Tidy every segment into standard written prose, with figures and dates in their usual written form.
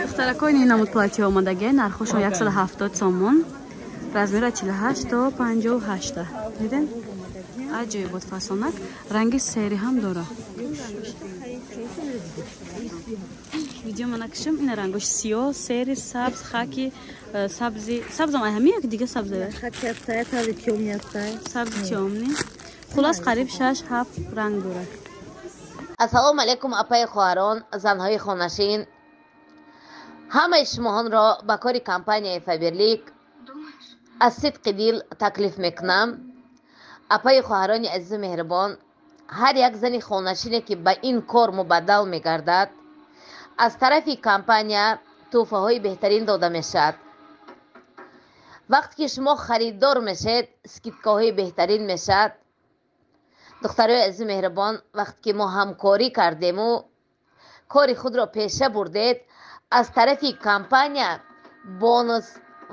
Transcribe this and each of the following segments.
Духтаракои, ин намуд платье омадаге, нархошон 170 сомон, размера 48 то 58. Дидем, аҷоибот, фасонак, ранги сери ҳам дора. Видео мана кишам. Ина рангош: сиёҳ, сери, сабз, хаки, сабзи, сабзам ҳами як дига сабзе, сабзи тёмный. Хулас, қариб шаш ҳафт ранг дорад. Ассалому алайкум, апаи, хоҳарон, занҳои хонашин. Ҳамаи шумоҳонро ба кори компанияи Фаберлик аз сидқи дил таклиф мекунам. Апаи, хоҳарони азизу меҳрубон, ҳар як зани хонашине, ки ба ин кор мубаддал мегардад, аз тарафи компания тӯҳфаҳои беҳтарин дода мешавад. Вақте ки шумо харидор мешед, скидкаҳои беҳтарин мешавад. Духтарои азизу меҳрубон, вақте ки мо ҳамкорӣ кардему кори худро пеша бурдед, аз тарафи компания бонус,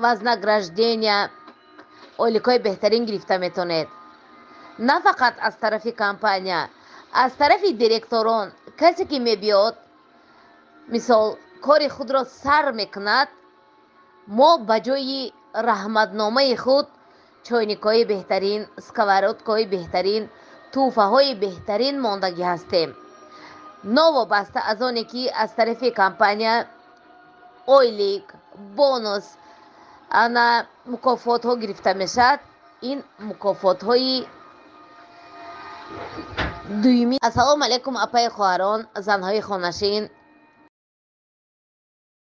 вознаграждения, ойликҳои беҳтарин гирифта метавонед. На фақат аз тарафи компания, аз тарафи директорон. Касе ки мебиёд, мисол, кори худро сар мекунад, мо ба ҷои раҳматномаи худ чойникҳои беҳтарин, сковородкаҳои беҳтарин, тӯҳфаҳои беҳтарин мондагӣ ҳастем. Новобаста аз оне ки аз тарафи компания ойлик, бонус, ана мукофотҳо гирифта мешавад, ин мукофотҳои дуюми. Ассалому алайкум, апаи, хоҳарон, занҳои хонашин.